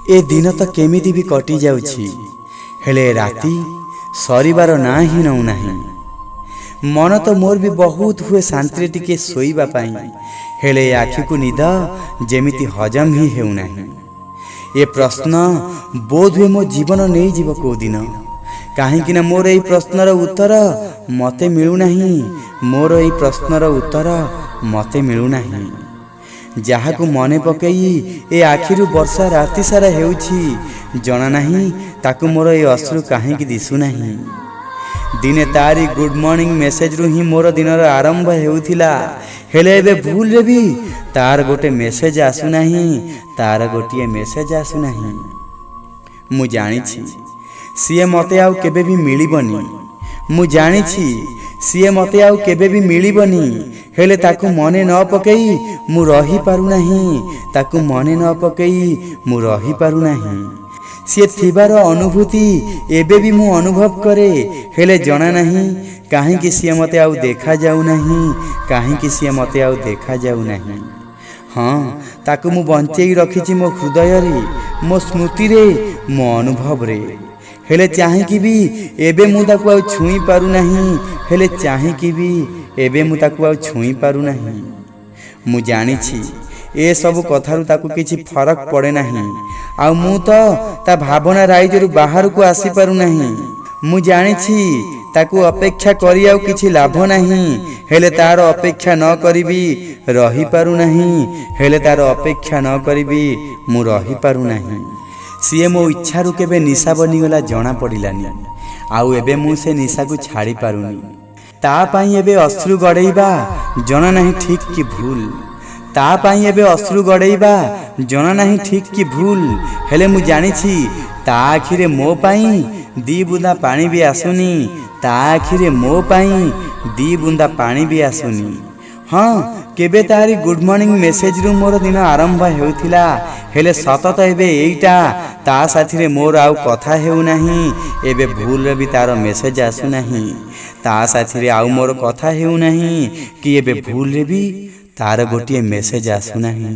ଏ ଦିନ ତ କେମିତି ବି କଟିଯାଉଛି, ହେଲେ ଏ ରାତି ସରିବାର ନାଁ ହିଁ ନେଉନାହିଁ। ମନ ତ ମୋର ବି ବହୁତ ହୁଏ ଶାନ୍ତିରେ ଟିକେ ଶୋଇବା ପାଇଁ, ହେଲେ ଏ ଆଖିକୁ ନିଦ ଯେମିତି ହଜମ ହିଁ ହେଉନାହିଁ। ଏ ପ୍ରଶ୍ନ ବୋଧହୁଏ ମୋ ଜୀବନ ନେଇଯିବ କୋଉଦିନ, କାହିଁକି ନା ମୋର ଏଇ ପ୍ରଶ୍ନର ଉତ୍ତର ମୋତେ ମିଳୁନାହିଁ। ମୋର ଏଇ ପ୍ରଶ୍ନର ଉତ୍ତର ମୋତେ ମିଳୁନାହିଁ। ଯାହାକୁ ମନେ ପକେଇ ଏ ଆଖିରୁ ବର୍ଷା ରାତି ସାରା ହେଉଛି, ଜଣା ନାହିଁ ତାକୁ ମୋର ଏ ଅଶ୍ରୁ କାହିଁକି ଦିଶୁନାହିଁ। ଦିନେ ତାରି ଗୁଡ୍ ମର୍ଣ୍ଣିଂ ମେସେଜରୁ ହିଁ ମୋର ଦିନର ଆରମ୍ଭ ହେଉଥିଲା, ହେଲେ ଏବେ ଭୁଲରେ ବି ତାର ଗୋଟେ ମେସେଜ ଆସୁନାହିଁ, ତାର ଗୋଟିଏ ମେସେଜ ଆସୁନାହିଁ। ମୁଁ ଜାଣିଛି ସିଏ ମୋତେ ଆଉ କେବେ ବି ମିଳିବନି। ମୁଁ ଜାଣିଛି ସିଏ ମୋତେ ଆଉ କେବେ ବି ମିଳିବନି, ହେଲେ ତାକୁ ମନେ ନ ପକେଇ ମୁଁ ରହିପାରୁନାହିଁ। ତାକୁ ମନେ ନ ପକେଇ ମୁଁ ରହିପାରୁନାହିଁ। ସିଏ ଥିବାର ଅନୁଭୂତି ଏବେ ବି ମୁଁ ଅନୁଭବ କରେ, ହେଲେ ଜଣା ନାହିଁ କାହିଁକି ସିଏ ମୋତେ ଆଉ ଦେଖାଯାଉନାହିଁ, କାହିଁକି ସିଏ ମୋତେ ଆଉ ଦେଖାଯାଉନାହିଁ। ହଁ, ତାକୁ ମୁଁ ବଞ୍ଚେଇ ରଖିଛି ମୋ ହୃଦୟରେ, ମୋ ସ୍ମୃତିରେ, ମୋ ଅନୁଭବରେ, ହେଲେ ଚାହିଁକି ବି ଏବେ ମୁଁ ତାକୁ ଆଉ ଛୁଇଁ ପାରୁନାହିଁ। ହେଲେ ଚାହିଁକି ବି ଏବେ ମୁଁ ତାକୁ ଆଉ ଛୁଇଁ ପାରୁନାହିଁ। ମୁଁ ଜାଣିଛି ଏସବୁ କଥାରୁ ତାକୁ କିଛି ଫରକ ପଡ଼େ ନାହିଁ, ଆଉ ମୁଁ ତ ତା ଭାବନା ରାଇଜରୁ ବାହାରକୁ ଆସିପାରୁନାହିଁ। ମୁଁ ଜାଣିଛି ତାକୁ ଅପେକ୍ଷା କରି ଆଉ କିଛି ଲାଭ ନାହିଁ, ହେଲେ ତାର ଅପେକ୍ଷା ନ କରିବି ରହିପାରୁନାହିଁ। ହେଲେ ତାର ଅପେକ୍ଷା ନ କରିବି ମୁଁ ରହିପାରୁନାହିଁ। ସିଏ ମୋ ଇଚ୍ଛାରୁ କେବେ ନିଶା ବନିଗଲା ଜଣା ପଡ଼ିଲାନି, ଆଉ ଏବେ ମୁଁ ସେ ନିଶାକୁ ଛାଡ଼ି ପାରୁନି। ତା ପାଇଁ ଏବେ ଅଶ୍ରୁ ଗଡ଼େଇବା ଜଣା ନାହିଁ ଠିକ୍ କି ଭୁଲ। ତା ପାଇଁ ଏବେ ଅଶ୍ରୁ ଗଡ଼େଇବା ଜଣା ନାହିଁ ଠିକ୍ କି ଭୁଲ, ହେଲେ ମୁଁ ଜାଣିଛି ତା ଆଖିରେ ମୋ ପାଇଁ ଦି ବୁନ୍ଦା ପାଣି ବି ଆସୁନି। ତା ଆଖିରେ ମୋ ପାଇଁ ଦି ବୁନ୍ଦା ପାଣି ବି ଆସୁନି। ହଁ, କେବେ ତାରି ଗୁଡ୍ ମର୍ଣ୍ଣିଂ ମେସେଜରୁ ମୋର ଦିନ ଆରମ୍ଭ ହେଉଥିଲା, ହେଲେ ସତ ତ ଏବେ ଏଇଟା, ତା ସାଥିରେ ମୋର ଆଉ କଥା ହେଉନାହିଁ। ଏବେ ଭୁଲରେ ବି ତାର ମେସେଜ ଆସୁନାହିଁ। ତା ସାଥିରେ ଆଉ ମୋର କଥା ହେଉନାହିଁ କି ଏବେ ଭୁଲରେ ବି ତାର ଗୋଟିଏ ମେସେଜ ଆସୁନାହିଁ।